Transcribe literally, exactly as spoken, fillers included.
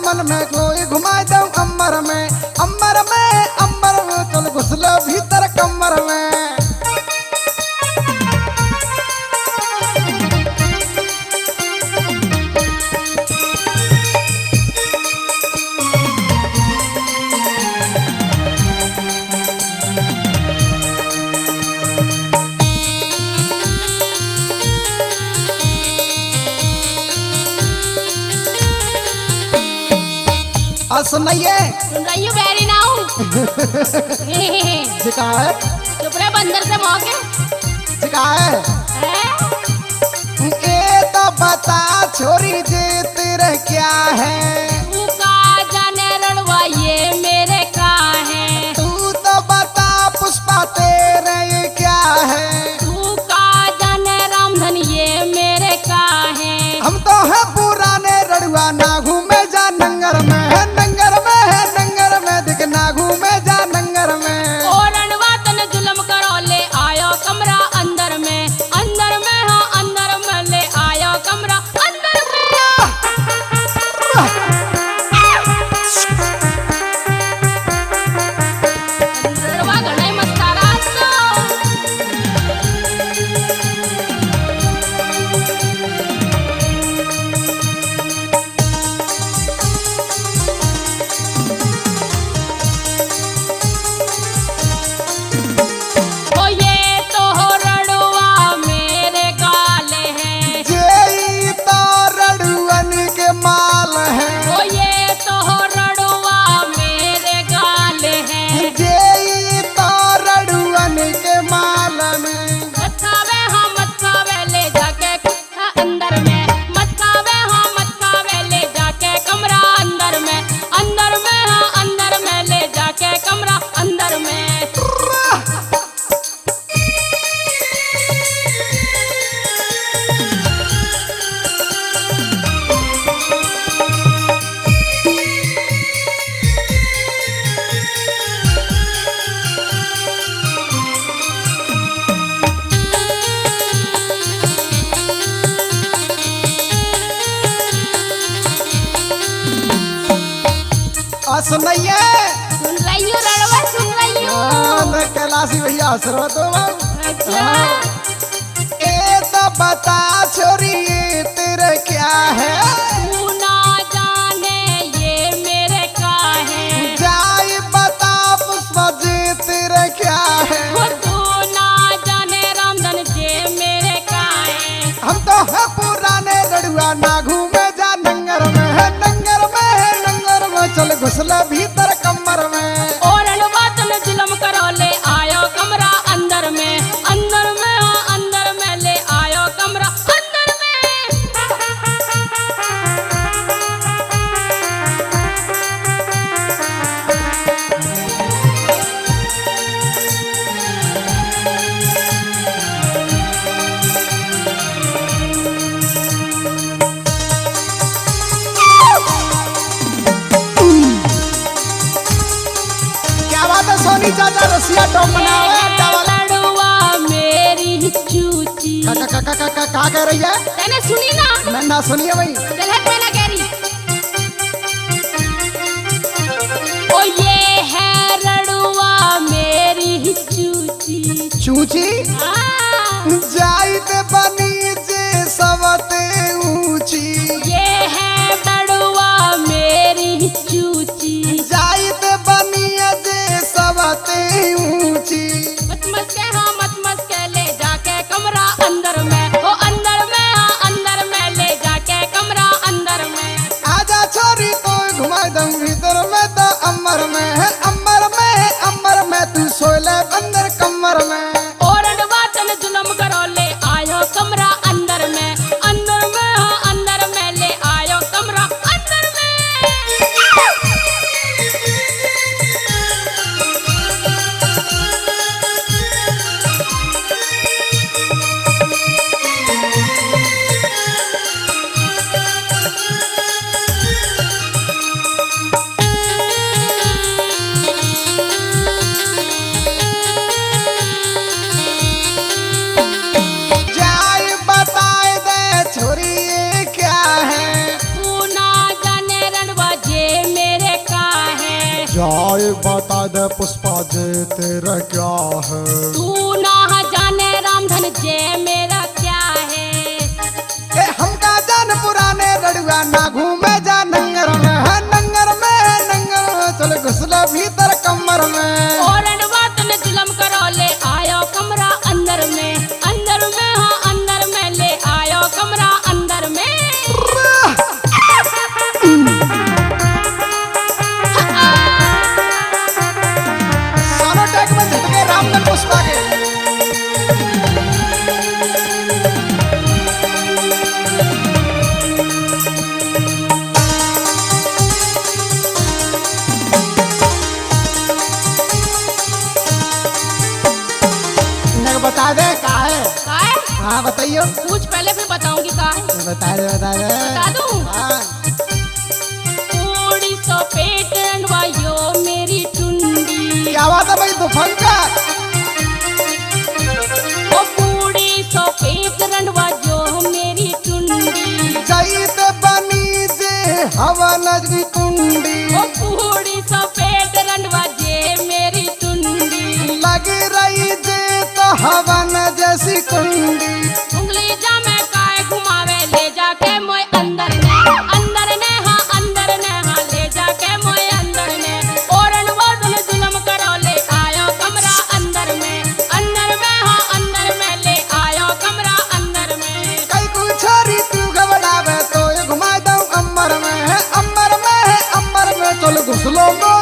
मन में कोई घुमाए दो अंबर में, अंबर में, अंबर में, चल घुस लो भीतर कमर में। और सुन रही है? सुन रही हूँ, बहरी ना हूँ। जी कहा है? चुप रहे, बंदर से मौके। जी कहा है? हैं? ए तो बता छोरी जे तेरे क्या है? तू का जाने रड़वा ये मेरे का है? तू तो बता पुष्पा तेरे ये क्या है? तू का जाने रामधन ये मेरे का है? हम तो है पुराने रड़ुआ, ना घूमे जा नंगर में, है नंगर में, है नंगर में, देख ना घूमे जा नंगर में। ओ रड़ुआ तन जुलम करो, ले आयो कमरा अंदर में, अंदर में, हाँ, अंदर में, ले आयो कमरा अंदर में। रड़ुआ घणा ही मस्तारा आज तो। ओ ये तो रड़ुआ मेरे गाल है। जेई तो रड़ुअन के माल है। ओ ये तो रड़ुआ मेरे गाल है। जेई तो रड़ुअन के माल में। मत खावे, हाँ, मत खावे, ले जाके अंदर में। मत खावे, हाँ, मत खावे, ले जाके कमरा अंदर में। अंदर में, हाँ, अंदर में, ले जाके कमरा अंदर में। आ, सुन रही है? सुन रही हूँ, रड़वा सुन रही हूँ। हाँ, तो कैलाशी भैया हंस रहे हो तो। अच्छा। हाँ। ए तो बता छोरी, ये तेरे क्या है? तू ना जाने ये मेरे का है। जाई बता पुष्पा जी, तेरे क्या है? वो तू ना जाने रामधन, ये मेरे का है। हम तो है पुराने रड़ुआ, ना घूमे जा नंगर में, है नंगर में, है नंगर में, चल घुस ले भीतर कमर में। ओ रड़ुआ तन जुलम करो, ले आयो कमरा अंदर में, अंदर में, हाँ, अंदर में, ले आयो कमरा अंदर में। क्या बात है सोनी चाचा, रसिया टॉप बनावे, डबल। लड़ुआ मेरी चूची। का, का, का, का, का, का, का कह रही है? तने सुनी ना? मैं ना सुनी है भाई। गलत में ना कह रही। ओ ये है रड़ुआ मेरी चूची। चूची? हाँ। जाइत बनी जे सबते ऊंची। ये है रड़ुआ मेरी चूची। जाइत बनी जे सबते ऊंची। मत मस्के, हाँ, मत मस्के, ले जाके कमरा अंदर में, ओ अंदर में, हाँ, अंदर में, ले जाके कमरा अंदर में। आजा छोरी तो घुमाई दम भीतर में, तो अमर में है, अमर में है, अमर में तू सोए ले अंदर कमर में। ओ रड़वा तन जुलम करो, ले आयो कमरा अंदर में, अंदर में, हाँ, अंदर में, ले आयो कमरा अंदर में। काय बता दे पुष्पा जे तेरा क्या है? तू ना जाने रामधन जे मेरा क्या है। ए हमका जान पुराने रड़ुआ ना घूमे जा नंगर में, है नंगर में, है नंगर में, चल घुसले भीतर कमर में। और अनवा तन जुलम करो ले आयो कमरा अंदर में, अंदर में, हाँ, अंदर में ले आयो कमरा अंदर में। Sono Tech में झटके रामधन पुष्पा के। इन्हें बता दे, का है? का है? हाँ, बताइयो। पूछ पहले, फिर बताऊंगी का है। बता दे, बता दे। बता दूं? हाँ। पूड़ी सो पेट रंडवा यो मेरी टुंडी। क्या बात है भाई, तुफंका। ओ पूड़ी सो पेट रंडवा यो मेरी टुंडी। चैत बनी जे हवा नजरी टुंडी। ओ पूड़ी सो पेट रंडवा जे मेरी टुंडी। लगी रही जे तो हवन जैसी कुंडी। उंगली जा में काय घुमावे, ले जाके मोय अंदर ने, अंदर ने, हाँ, अंदर ने, हाँ, ले जाके मोय अंदर ने। ओरन वोरन जुलम करो, ले आयो कमरा अंदर में, अंदर में, हाँ, अंदर में, ले आयो कमरा अंदर में। कई कुल छोरी तू घबरावे, तो ये घुमा दऊं अंबर में, है अंबर में, है अंबर में, चल घुसलो मो